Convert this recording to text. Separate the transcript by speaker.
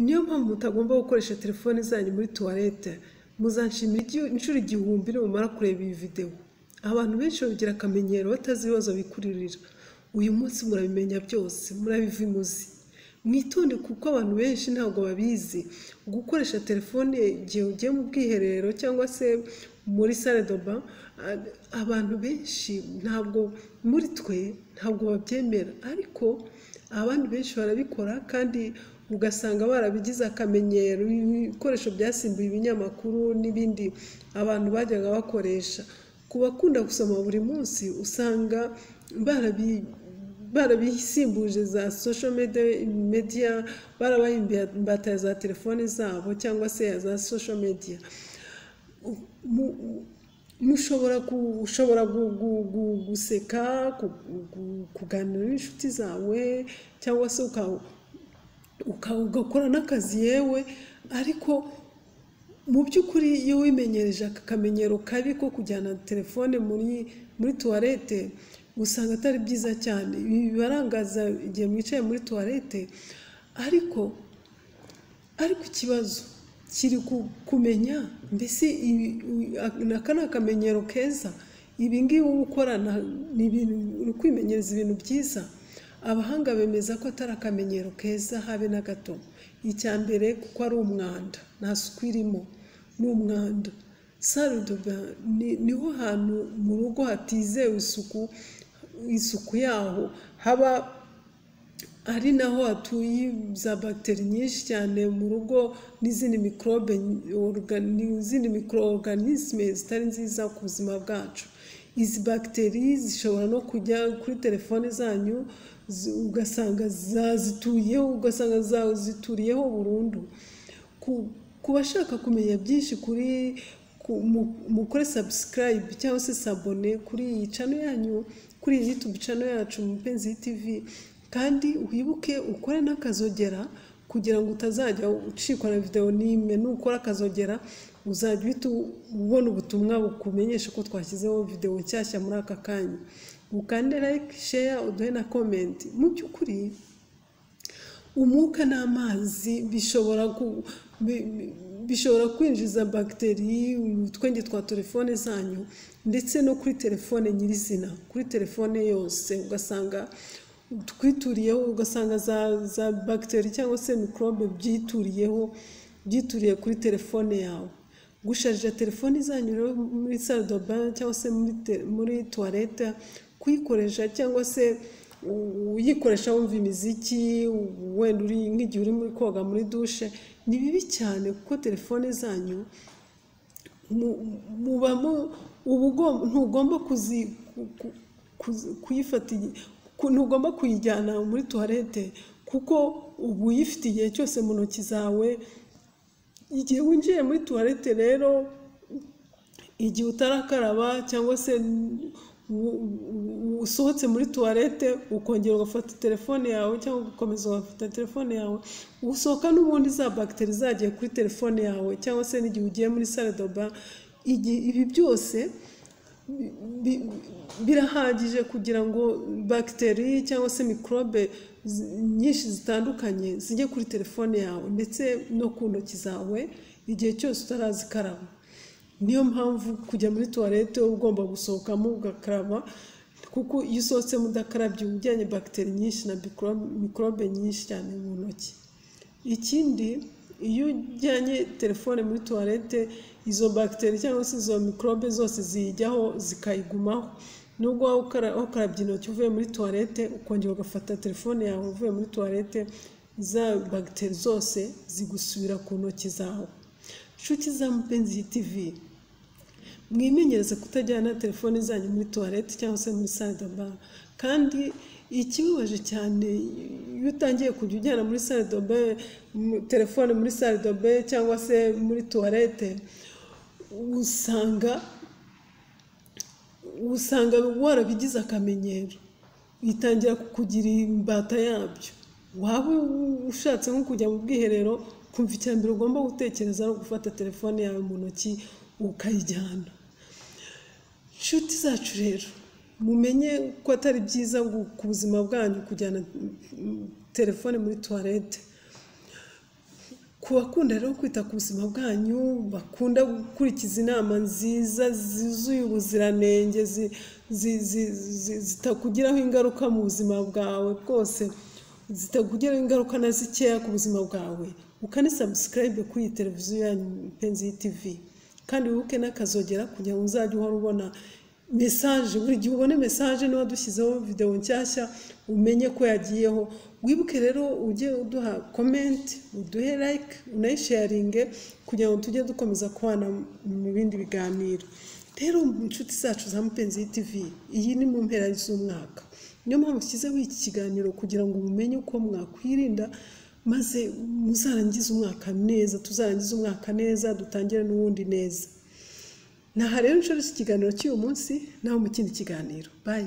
Speaker 1: Niyo mpamvu mutagomba gukoresha telefone zanyu muri tuwarete. Muzanshimira inshuro 1000 nimumara kureba iyi videwo. Abantu benshi babigira akamenyero batazi ibibazo bikuririra. Uyu munsi murabimenya byose, murabiva imuzi. Mwitonde kuko abantu benshi ntabwo babizi. Gukoresha telefone igihe ugiye mu bwiherero cyangwa se muri salle de bain, abantu benshi ntabwo muri twe ntabwo babyemera, ariko abandi benshi barabikora kandi ugasanga barabigize akamenyero. Ibikoresho byasimbuye ibinyamakuru n'ibindi abantu bajyaga bakoresha. Ku bakunda gusoma buri munsi usanga barabisimbuje za social media, barabaye imbata za telefone zabo cyangwa se za social media. Mushobora ushobora guseka, kuganira n'inshuti zawe, cyangwa se ugakora n'akazi yewe, ariko mu by'ukuri iyo wimenyereje aka kamenyero kabi ko kujyana telefone muri tuwarete, usanga atari byiza cyane. Ibi bibarangaza igihe mwicaye muri tuwarete, ariko ikibazo kiri kumenya mbese aka ni akamenyero keza, ibi ngibi uba ukora ni ibintu uri kwimenyereza ibintu byiza. Abahanga bemeza ko atari akamenyero keza habe na gato. Icya mbere, kuko ari umwanda, nta suku irimo, ni umwanda. Salle de bain niho hantu mu rugo hatizewe isuku, isuku yaho haba ari naho hatuye za bagiteri nyinshi cyane mu rugo n'izindi mikorobe, n'izindi micro-organismes zitari nziza ku buzima bwacu. Izi bagiteri zishobora no kujya kuri telefone zanyu, ugasanga zazituyeho, ugasanga zituriyeho burundu. Ku bashaka kumenya byinshi kuri mukore subscribe cyangwa se s'abonner kuri iyi channel yanyu, kuri iyi YouTube channel yacu Mupenzi TV, kandi wibuke ukore n'akazogera kugira ngo utazajya ucikwa na video n'imwe. Nukora akazogera uzajya uhita ubona ubutumwa bukumenyesha ko twashyizeho video nshyashya muri aka kanya. Ukande like, share, uduhe na comment. Mu by'ukuri umwuka n'amazi bishobora kwinjiza bagiteri mu twenge twa telefone zanyu, ndetse no kuri telefone nyirizina, kuri telefone yose ugasanga twituriyeho, ugasanga za bagiteri cyangwa se mikorobe byituriyeho, byituriye kuri telefone yawe. Gusharija telefone zanyu rero muri salle de bain cyangwa se muri toilette, kuyikoresha cyangwa se uyikoresha wumva imiziki, wenda uri nk'igihe uri muri koga muri douche, ni bibi cyane kuko telefone zanyu mubamo ntugomba kuyifata, ntugomba kuyijyana muri toilette, kuko uba uyifite igihe cyose mu ntoki zawe. Igihe winjiye muri toilette rero, igihe utarakaraba cyangwa se usohotse muri toilette ukongera ugafata telefone yawe cyangwa ugakomeza ugafata telefone yawe, usohoka n'ubundi za bagiteri zagiye kuri telefone yawe, cyangwa se n'igihe ugiye muri salle de bain. Ibi byose birahagije kugira ngo bagiteri cyangwa se mikorobe nyinshi zitandukanye zijye kuri telefone yawe ndetse no ku ntoki zawe igihe cyose utarazikaraba. Niyo mpamvu kujya muri toilette uba ugomba gusohokamo ugakaraba, kuko iyo usohotsemo udakarabye uba ujyanye bagiteri nyinshi na mikorobe nyinshi cyane mu ntoki. Ikindi, iyo ujyanye telefone muri toilette, izo bagiteri cyangwa se izo mikorobe zose ziyijyaho zikayigumaho. Nubwo waba wakarabye intoki uvuye muri toilette, ukongera ugafata telefone yawe uvuye muri toilette, za bagiteri zose zigusubira ku ntoki zawe. Nshuti za Mupenzi TV, mwimenyereze kutajyana telefone zanyu muri toilette cyangwa se muri salle de bain. Kandi ikibabaje cyane, iyo utangiye kujya ujyana muri salle de bain telefone muri salle de bain cyangwa se muri toilette, usanga warabigize akamenyero, bitangira kukugira imbata yabyo. Waba ushatse nko kujya mu bwiherero, kumva icya mbere ugomba gutekereza ari ugufata telefone yawe mu ntoki ukayijyana. Inshuti zacu rero, mumenye ko atari byiza ku buzima bwanyu kujyana telefone muri toilette. Ku bakunda rero kwita ku buzima bwanyu, bakunda gukurikiza inama nziza zuzuye ubuziranenge, zitakugiraho ingaruka mu buzima bwawe bwose, zitakugiraho ingaruka na zikeya ku buzima bwawe, ukani subscribe kuri iyi televiziyo yanyu Mpenzi TV, kandi wibuke n'akazogera kugira ngo uzajye uhora ubona message buri gihe, ubone message niba dushyizeho videwo nshyashya, umenye ko yagiyeho. Wibuke rero ujye uduha comment, uduhe like, unayisharinge kugira ngo tujye dukomeza kubana mu bindi biganiro. Rero inshuti zacu za Mupenzi TV, iyi ni mu mpera z'umwaka, niyo mpamvu nshyizeho iki kiganiro kugira ngo mumenye uko mwakwirinda maze muzarangize umwaka neza, tuzarangize umwaka neza, dutangire n'uwundi neza. Naha rero inshuro iki kiganiro cy'uyu munsi, naho mu kindi kiganiro. Bye.